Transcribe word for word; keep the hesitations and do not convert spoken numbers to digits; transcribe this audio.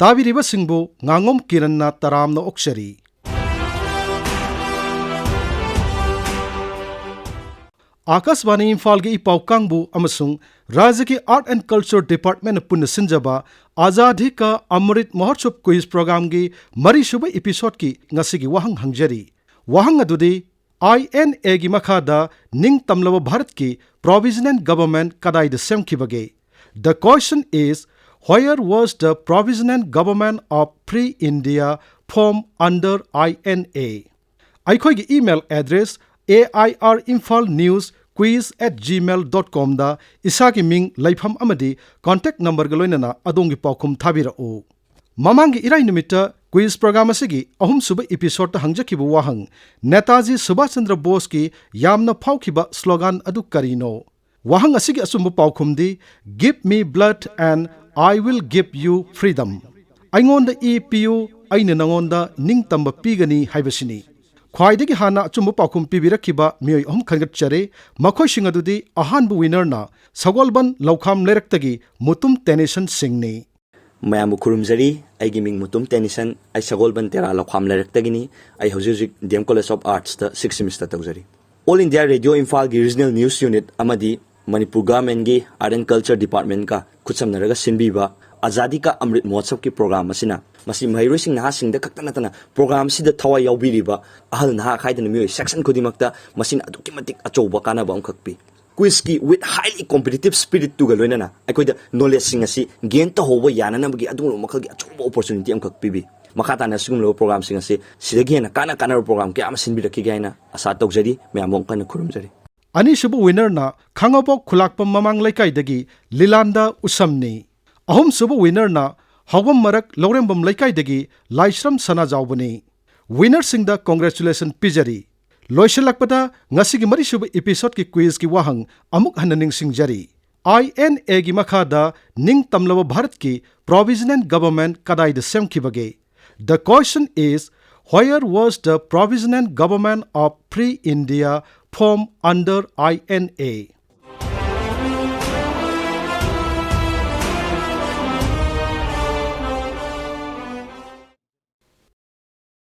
ꯇꯥꯕꯤꯔꯤꯕꯁꯤꯡꯕꯨ ꯉꯥꯉꯣꯝ ꯀꯤꯔꯟꯅ ꯇꯔꯥꯝꯅ ꯑꯣꯛꯆꯔꯤ꯫ ꯑꯥꯀꯥꯁꯕꯥꯅꯤ ꯏꯝꯐꯥꯜꯒꯤ ꯏꯄꯥꯎ ꯀꯥꯡꯕꯨ ꯑꯃꯁꯨꯡ ꯔꯥꯖ꯭ꯌꯒꯤ Art and Culture Department ꯄꯨꯟꯅ ꯁꯤꯟꯖꯕ ꯑꯖꯥꯗꯤ ꯀꯥ ꯑꯃ꯭ꯔꯤꯠ ꯃꯍꯣꯠꯁꯕ quiz programꯒꯤ ꯃꯔꯤꯁꯨꯕ episodeꯀꯤ ꯉꯁꯤꯒꯤ ꯋꯥꯍꯪ ꯍꯪꯖꯔꯤ꯫ ꯋꯥꯍꯪ ꯑꯗꯨꯗꯤ, INAꯒꯤ ꯃꯈꯥꯗ ꯅꯤꯡꯇꯝꯂꯕ ꯚꯥꯔꯠꯀꯤ provisional government ꯀꯗꯥꯏꯗ ꯁꯦꯝꯈꯤꯕꯒꯦ? The question is, where was the provisional government of free India formed under INA? ꯑꯩꯈꯣꯏꯒꯤ email address A I R Imphal News Quiz at gmail dot comꯗ ꯏꯁꯥꯒꯤ ꯃꯤꯡ, ꯂꯩꯐꯝ ꯑꯃꯗꯤ contact numberꯒ ꯂꯣꯏꯅꯅ ꯑꯗꯣꯝꯒꯤ ꯄꯥꯎꯈꯨꯝ ꯊꯥꯕꯤꯔꯛꯎ꯫ ꯃꯃꯥꯡꯒꯤ ꯏꯔꯥꯏ ꯅꯨꯃꯤꯠꯇ quiz program ꯑꯁꯤꯒꯤ ꯑꯍꯨꯝꯁꯨꯕ episodeꯇ ꯍꯪꯖꯈꯤꯕ ꯋꯥꯍꯪ, ꯅꯦꯇꯥꯖꯤ ꯁꯨꯚꯥꯁ ꯆꯟꯗ꯭ꯔ ꯕꯣꯁꯀꯤ ꯌꯥꯝꯅ ꯐꯥꯎꯈꯤꯕ slogan ꯑꯗꯨ ꯀꯔꯤꯅꯣ? ꯋꯥꯍꯪ ꯑꯁꯤꯒꯤ ꯑꯆꯨꯝꯕ ꯄꯥꯎꯈꯨꯝꯗꯤ, "Give me blood and I will give you freedom." ꯑꯩꯉꯣꯟꯗ ꯏ ꯄꯤꯌꯨ, ꯑꯩꯅ ꯅꯉꯣꯟꯗ ꯅꯤꯡꯇꯝꯕ ꯄꯤꯒꯅꯤ ꯍꯥꯏꯕꯁꯤꯅꯤ꯫ ꯈ꯭ꯋꯥꯏꯗꯒꯤ ꯍꯥꯟꯅ ꯑꯆꯨꯝꯕ ꯄꯥꯎꯈꯨꯝ ꯄꯤꯕꯤꯔꯛꯈꯤꯕ ꯃꯤꯑꯣꯏ ꯑꯍꯨꯝ ꯈꯟꯒꯠꯆꯔꯦ꯫ ꯃꯈꯣꯏꯁꯤꯡ ꯑꯗꯨꯗꯤ, ꯑꯍꯥꯟꯕ winnerꯅ ꯁꯒꯣꯜꯕꯟ ꯂꯧꯈꯥꯝ ꯂꯩꯔꯛꯇꯒꯤ ꯃꯨꯇꯨꯝ ꯇꯦꯅꯤꯁꯟ ꯁꯤꯡꯅꯤ꯫ ꯃꯌꯥꯝꯕꯨ ꯈꯨꯔꯨꯝꯖꯔꯤ꯫ ꯑꯩꯒꯤ ꯃꯤꯡ ꯃꯨꯇꯨꯝ ꯇꯦꯅꯤꯁꯟ꯫ ꯑꯩ ꯁꯒꯣꯜꯕꯟ ꯇꯦꯔꯥ ꯂꯧꯈꯥꯝ ꯂꯩꯔꯛꯇꯒꯤꯅꯤ꯫ ꯑꯩ ꯍꯧꯖꯤꯛ ꯍꯧꯖꯤꯛ D M College of Artsꯇ sixth semester ꯇꯧꯖꯔꯤ꯫ All India Radio ꯏꯝꯐꯥꯜꯒꯤ regional news unit ꯑꯃꯗꯤ ꯃꯅꯤꯄꯨꯔ governmentꯀꯤ Art and Culture Departmentꯀ ꯈꯨꯠꯁꯝꯅꯔꯒ ꯁꯤꯟꯕꯤꯕ ꯑꯖꯥꯗꯤ ꯀꯥ ꯑꯃ꯭ꯔꯤꯠ ꯃꯍꯣꯠꯁꯕꯀꯤ program ꯑꯁꯤꯅ ꯃꯁꯤ ꯃꯍꯩꯔꯣꯏꯁꯤꯡ ꯅꯍꯥꯁꯤꯡꯗ ꯈꯛꯇ ꯅꯠꯇꯅ programꯁꯤꯗ ꯊꯋꯥꯏ ꯌꯥꯎꯕꯤꯔꯤꯕ ꯑꯍꯜ ꯅꯍꯥ ꯈꯥꯏꯗꯅ ꯃꯤꯑꯣꯏ section ꯈꯨꯗꯤꯡꯃꯛꯇ ꯃꯁꯤꯅ ꯑꯗꯨꯛꯀꯤ ꯃꯇꯤꯛ ꯑꯆꯧꯕ ꯀꯥꯟꯅꯕ ꯑꯃꯈꯛ ꯄꯤ꯫ Quizꯀꯤ with highly competitive spiritꯇꯨꯒ ꯂꯣꯏꯅꯅ ꯑꯩꯈꯣꯏꯗ knowledgeꯁꯤꯡ ꯑꯁꯤ gain ꯇꯧꯍꯧꯕ ꯌꯥꯅꯅꯕꯒꯤ ꯑꯗꯨꯒꯨꯝꯂꯕ ꯃꯈꯜꯒꯤ ꯑꯆꯧꯕ opportunity ꯑꯃꯈꯛ ꯄꯤꯕꯤ꯫ ꯃꯈꯥ ꯇꯥꯅ ꯑꯁꯤꯒꯨꯝꯂꯕ programꯁꯤꯡ ꯑꯁꯤ ꯁꯤꯗꯒꯤ ꯍꯦꯟꯅ ꯀꯥꯟꯅ ꯀꯥꯟꯅꯕ program ꯀꯌꯥ ꯑꯃ ꯁꯤꯟꯕꯤꯔꯛꯈꯤꯒꯦ ꯍꯥꯏꯅ ꯑꯁꯥ ꯇꯧꯖꯔꯤ꯫ ꯃꯌꯥꯝꯕꯨ ꯑꯃꯨꯛ ꯍꯟꯅ ꯈꯨꯔꯨꯝꯖꯔꯤ꯫ ꯑꯅꯤꯁꯨꯕ winnerꯅ ꯈꯥꯉꯕꯣꯛ ꯈꯨꯂꯥꯛꯄꯝ ꯃꯃꯥꯡ ꯂꯩꯀꯥꯏꯗꯒꯤ ꯂꯤꯂꯥꯟꯗ ꯎꯁꯝꯅꯤ꯫ ꯑꯍꯨꯝꯁꯨꯕ winnerꯅ ꯍꯥꯎꯕꯝ ꯃꯔꯛ ꯂꯧꯔꯦꯝꯕꯝ ꯂꯩꯀꯥꯏꯗꯒꯤ ꯂꯥꯏꯁ꯭ꯔꯝ ꯁꯅꯥꯖꯥꯎꯕꯅꯤ꯫ Winnerꯁꯤꯡꯗ congratulation ꯄꯤꯖꯔꯤ꯫ ꯂꯣꯏꯁꯤꯜꯂꯛꯄꯗ ꯉꯁꯤꯒꯤ ꯃꯔꯤꯁꯨꯕ episodeꯀꯤ quizꯀꯤ ꯋꯥꯍꯪ ꯑꯃꯨꯛ ꯍꯟꯅ ꯅꯤꯡꯁꯤꯡꯖꯔꯤ꯫ INAꯒꯤ ꯃꯈꯥꯗ ꯅꯤꯡꯇꯝꯂꯕ ꯚꯥꯔꯠꯀꯤ provisional government ꯀꯗꯥꯏꯗ ꯁꯦꯝꯈꯤꯕꯒꯦ? The question is, where was the provisional government of free India formed under INA?